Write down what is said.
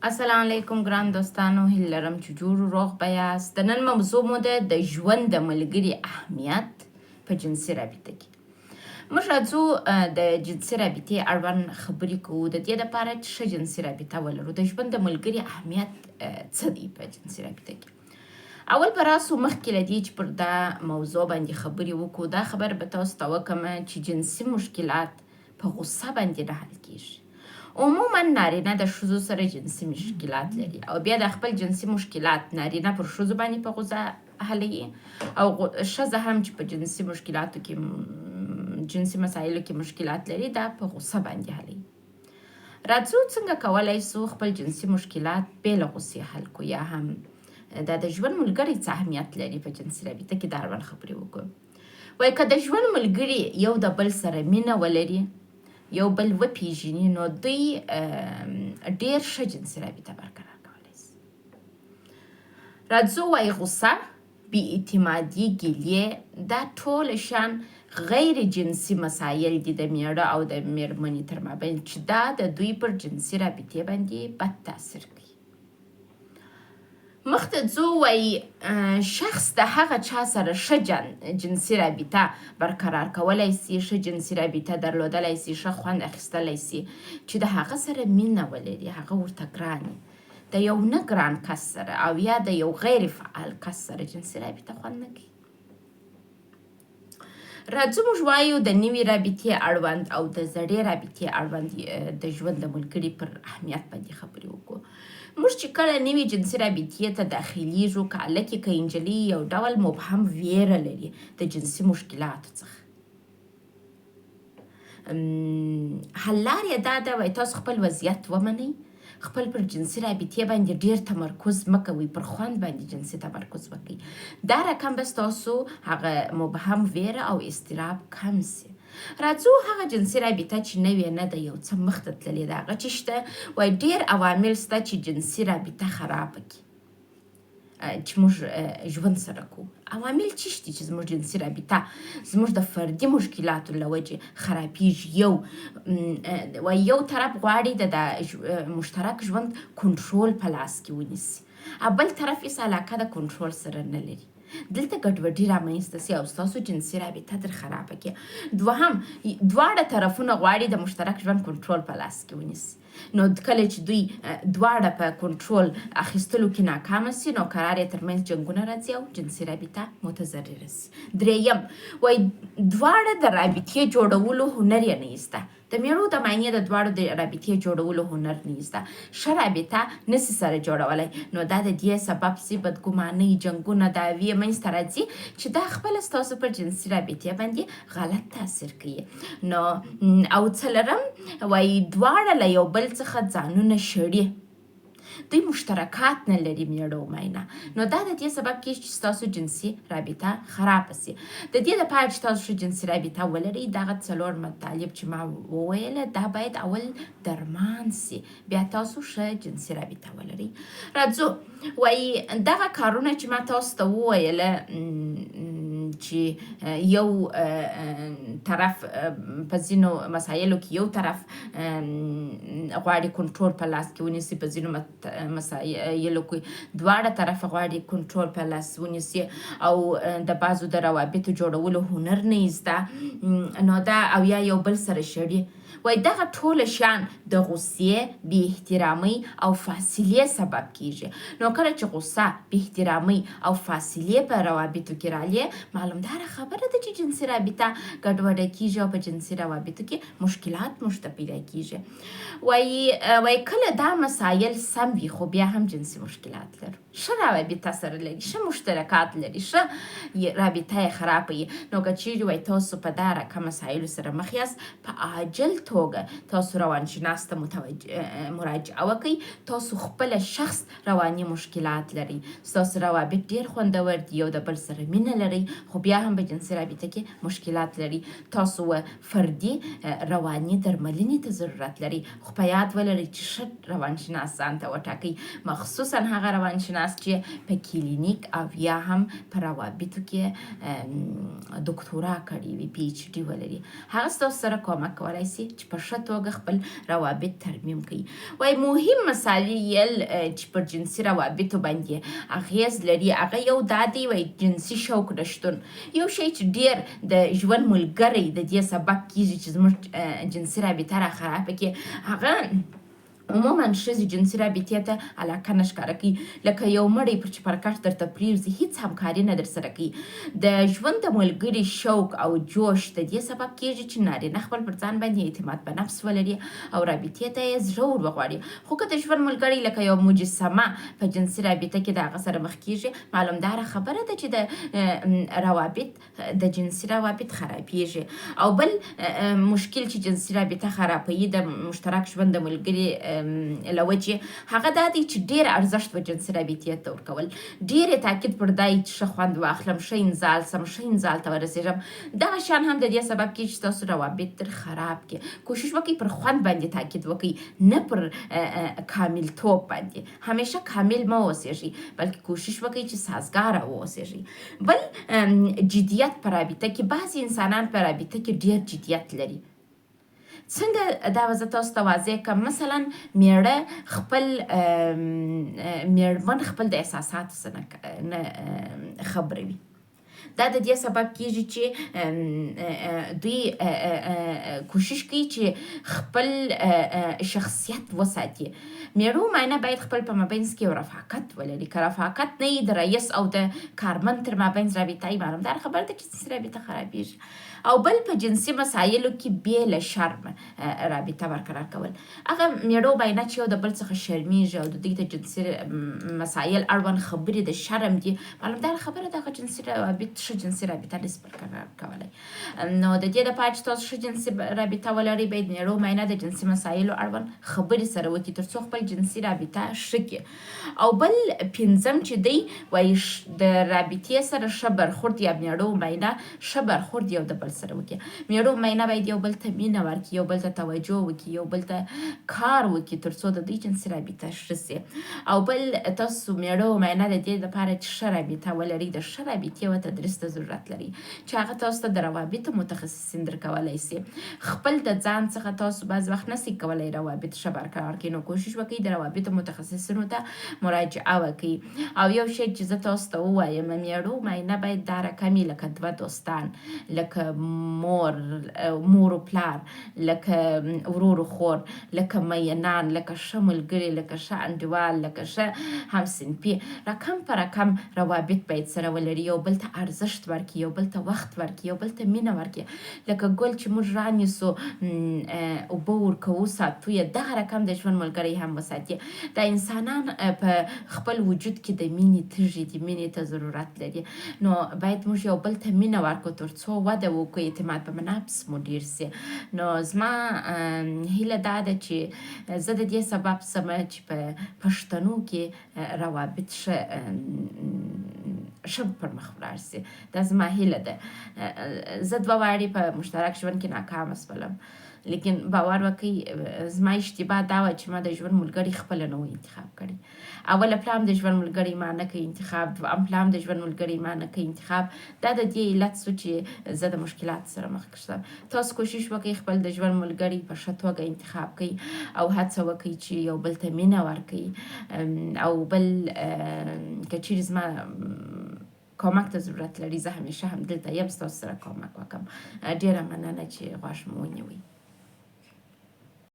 السلام علیکم ګران دوستانو، هیله لرم چې جوړ و روغ به یاست. د نن موضوع مو ده د ژوند د ملګري اهمیت په جنسي رابطه کې. موږ راځو د جنسي رابطې اړوند خبرې کوو، د دې لپاره چې ښه جنسي رابطه ولرو. د ژوند د ملګري اهمیت څه دی په جنسي رابطه کې؟ اول به راسو، مخکې له دې چې پر دا موضوع باندې خبرې وکړو، دا خبره به تاسو ته وکړم چې جنسي مشکلات په غوسه باندې نه حل کیږي. عموما نارینه د ښځو سره جنسي مشکلات لري او بیا د خپل جنسي مشکلات نارینه پر ښځو باندې په غوسه حلوي، او ښځه هم چې په جنسي مشکلاتو کې، جنسي مسایلو کې مشکلات لري، دا په غوسه باندې حلوي. راځو، څنګه کولای سو خپل جنسي مشکلات بې له غوسې حل کړو، یا هم دا د ژوند ملګری څه اهمیت لري په جنسي رابطه کې، دا اړوند خبرې وکړو. وای که د ژوند ملګري یو د بل سره مینه ولري، یو بل وپیژني، نو دوی ډیر ښه جنسي رابطه برقرار کولی شي. راځو، وای غوسه، بې اعتمادي، ګیلې، دا ټول شیان غیر جنسي مسایل دي د میړه او د میرمنې تر مابین، چې دا د دوی پر جنسي رابطې باندې بد تاثیر کوي. مخته ځو، وایي شخص د هغه چا سره ښه جنسي رابطه برقرار کولای سي، ښه جنسي رابطه درلودلای سي، ښه خوند اخیستلای سي چې د هغه سره مینه ولري، هغه ورته ګران وي. د یو نه ګران کس سره او یا د یو غیر فعال کس سره جنسي رابطه خوند نه کوي. راځو، موږ وایو د نوي رابطې اړوند او د زړې رابطې اړوند د ژوند د ملګري پر اهمیت باندې خبرې وکړو. موږ چې کله نوي جنسي رابطې ته داخلیږو، که هلک که نجلۍ، یو ډول مبهم ویره لري د جنسي مشکلاتو څخه. حل لار یې دا ده، وایي تاسو خپل وضعیت ومنئ، خپل پر جنسي رابطې باندې ډیر تمرکز مه کوئ، پر خوند باندې جنسي تمرکز وکړئ. دا رقم به ستاسو هغه مبهم ویره او اضطراب کم سي. راځو، هغه جنسي رابطه چې نوې نه ده، یو څه مخته تللې ده، هغه چې شته، وایي ډیر عوامل شته چې جنسي رابطه خرابه کړي چې موږ ژوند سره کوو. عوامل څه دي چې زموږ جنسي رابطه زموږ د فردي مشکلاتو له وجې خرابیږي؟ یو، وایي یو طرف غواړي د مشترک ژوند کنټرول په لاس کې ونیسي او بل طرف هیڅ علاقه د کنټرول سره نه لري. دلته ګډوډي رامنځته سي او ستاسو جنسي رابطه در خرابه کړي. دوهم، دواړه طرفونه غواړي د مشترک ژوند کنټرول په لاس کې ونیسي، نو کله چې دوی دواړه په کنټرول اخیستلو کې ناکامه سي، نو قرار یې ترمنځ جنګونه راځي او جنسي رابطه متضرره سي. درېیم، وایي دواړه د رابطې جوړولو هنر یې نه زده. د میړو د معنی د دواړو د رابطې جوړولو هنر نه زده، ښه رابطه نسي سره جوړولی، نو دا د دې سبب سي بدګمانۍ، جنګونه، دعوې منځته راځي چې دا خپله ستاسو پر جنسي رابطې باندې غلط تاثیر کوي. نو او څلورم، وایي دواړه له یو بل څخه ځانونه شړي، دوی مشترکات نه لري، میړه او ماینه، نو دا د دې سبب کیږي چې ستاسو جنسي رابطه خرابه سي. د دې لپاره چې تاسو ښه جنسي رابطه ولرئ، دغه څلور مطالب چې ما وویله، دا باید اول درمان سي، بیا تاسو ښه جنسي رابطه ولرئ. راځو، وایي دغه کارونه چې ما تاسو ته وویله چې یو طرف په ځینو مسایلو کې یو طرف غواړي کنټرول په لاس کې ونیسي، په ځینو مسایلو کې دواړه طرف غواړي کنټرول په لاس ونیسي، او د بعضو د روابطو جوړولو هنر نه زده، نو دا او یا یو بل سره شړي، وای دغه ټول شیان د غصې، بې احترامۍ او فاصلې سبب کیږي. نو کله چې غصه، بې احترامۍ او فاصلې په روابطو کې رالې، معلومداره خبره ده چې جنسي رابطه ګډوډه کیږي او په جنسي روابطو کې مشکلات موږ ته پیدا کیږي. وایي کله دا مسایل سم وي، خو بیا هم جنسي مشکلات لرو، ښه رابطه سره لري، ښه مشترکات لري، ښه رابطه یې خرابه وي، نو که چیرې وایي تاسو په دا رقم مسایلو سره مخ یاست، په عاجل توګه تاسو روانشناس ته مراجعه وکړئ. تاسو خپله شخص رواني مشکلات لرئ، ستاسو روابط ډیر خوندور دي، یو د بل سره مینه لرئ، خو بیا هم په جنسي رابطه کې مشکلات لرئ، تاسو فردي رواني درملنې ته ضرورت لرئ. خو په یاد ولرئ چې ښه روانشناس ځان ته وټاکئ، مخصوصا هغه روانشناس کارشناس چې په کلینیک او یا هم په روابطو کې دکتورا کړې وي، پي ایچ ډي ولري، هغه ستاسو سره کومک کولای شي چې په ښه توګه خپل روابط ترمیم کړئ. وایي مهم مسایل چې پر جنسي روابطو باندې اغیز لري هغه یو دا دی، وایي جنسي شوق نشتون، یو شی چې ډیر د ژوند ملګری د دې سبب کیږي چې زموږ جنسي رابطه را خرابه کړي، هغه عموما ښځې جنسي رابطې ته علاقه نه ښکاره کوي، لکه یو مړی پر چپرکټ درته پریوځي، هیڅ همکاري نه درسره کوي. د ژوند د ملګري شوق او جوش د دې سبب کیږي چې نارینه خپل پر ځان باندې اعتماد په نفس ولري او رابطې ته یې زړه ور وغواړي. خو که د ژوند ملګری لکه یو مجسمه په جنسي رابطه کې د هغه سره مخ کیږي، معلومداره خبره ده چې د روابط د جنسي روابط خرابیږي. او بل مشکل چې جنسي رابطه خرابوي د مشترک ژوند د ملګري له وجې، هغه دا دی چې ډېر ارزښت و جنسي رابطې ته ورکول، ډېر یې تاکید پر دی چې ښه خوند واخلم، ښه انزال سم، ښه انزال ته ورسېږم. دغه شیان هم د دې سبب کېږي چې تاسو روابط در خراب کړي. کوشش وکړئ پر خوند باندې تاکید وکړئ، نه پر کاملتوب باندې. همیشه کامل مه اوسېږئ، بلکې کوشش وکړئ چې سازګاره واوسېږئ. بل جدیت په رابطه کې، بعضې انسانان په رابطه کې ډېر جدیت لري. څنګه دا به زه تاسو ته واضح کړم؟ مثلا میړه خپل میړمن خپل د احساساتو څخه نه خبروي، دا د دې سبب کیږي چې دوی کوشش کوي چې خپل شخصیت وساتي. میړو ماینه باید خپل په مابینځ کې یو رفاقت ولري. که رفاقت نه وي، د رئیس او د کارمند تر مابینځ رابطه وي، معلومداره خبره ده چې جنسي رابطه خرابیږي. او بل په جنسي مسایلو کې بې له شرمه رابطه برقرار کول، هغه میړو باینه چې یو د بل څخه شرمیږي او د دوی د جنسي مسایل اړوند خبرې د شرم دي، معلومداره خبره ده هغه جنسي روابط ښه جنسي رابطه نشي برقرار کولی. نو د دې لپاره چې تاسو ښه جنسي رابطه ولرئ، باید میړو ماینه د جنسي مسایلو اړوند خبرې سره وکړي ترڅو خپل جنسي رابطه ښه کړي. او بل پنځم چې دی، وایي د رابطې سره ښه برخورد، یا میړو ماینه ښه برخورد یو د بل سره وکړي. میړو ماینه باید یو بل ته مینه ورکړي، یو بل ته توجه وکړي، یو بل ته کار وکړي ترڅو د دوی جنسي رابطه ښه شي. او بل تاسو میړه او ماینه د دې لپاره چې ښه رابطه ولرئ، د ښه رابطې و تدریس ته ضرورت لري چې هغه تاسو ته د روابطو متخصصین درکولای شي. خپل د ځان څخه تاسو بعض وخت نشئ کولای روابط ښه برقرار کړئ، نو کوشش وکړئ د روابطو متخصصینو ته مراجعه وکړئ. او یو شی چې زه تاسو ته ووایم، میړو ماینه باید دا رقمي لکه دوه دوستان، لکه مور و پلار، لکه ورور و خور، لکه مینان، لکه ښه ملګري، لکه ښه انډیوال، لکه ښه همصنفي، رقم په رقم روابط باید سره ولري. یو بل ته ارزښت ورکړي، یو بل ته وخت ورکړي، یو بل ته مینه ورکړي. لکه ګل چې موږ رانیسو، اوبه ورکوو، ساتو یې، دغه رقم د ژوند ملګری هم وساتي. دا انسانان په خپل وجود کې د مینې تږي دي، مینې ته ضرورت لري، نو باید موږ یو بل ته مینه ورکړو ترڅو وده وکړو، اعتماد په نفس مو ډیر سي. نو زما هیله دا ده چې زه د دې سبب سم چې په پښتنو کې روابط ښه ښه پر مخ ولاړ سي. دا زما هیله ده. زه دوه وارې په مشترک ژوند کې ناکامه سولم، لیکن باور وکړئ زما اشتباه دا وه چې ما د ژوند ملګری خپله نه و انتخاب کړی. اوله پلا هم د ژوند ملګری ما نه کوي انتخاب، دوهم پلا هم د ژوند ملګری ما نه کوي انتخاب. دا د دې علت سو چې زه د مشکلاتو سره مخ شوم. تاسو کوشش وکړئ خپل د ژوند ملګری په ښه توګه انتخاب کړئ او هڅه وکړئ چې یو بل ته مینه ورکړئ. او بل که چیرې زما کومک ته ضرورت لري، زه همیشه هم دلته یم، ستاسو سره کومک وکم. ډیره مننه چې غوږ مو ونیوئ.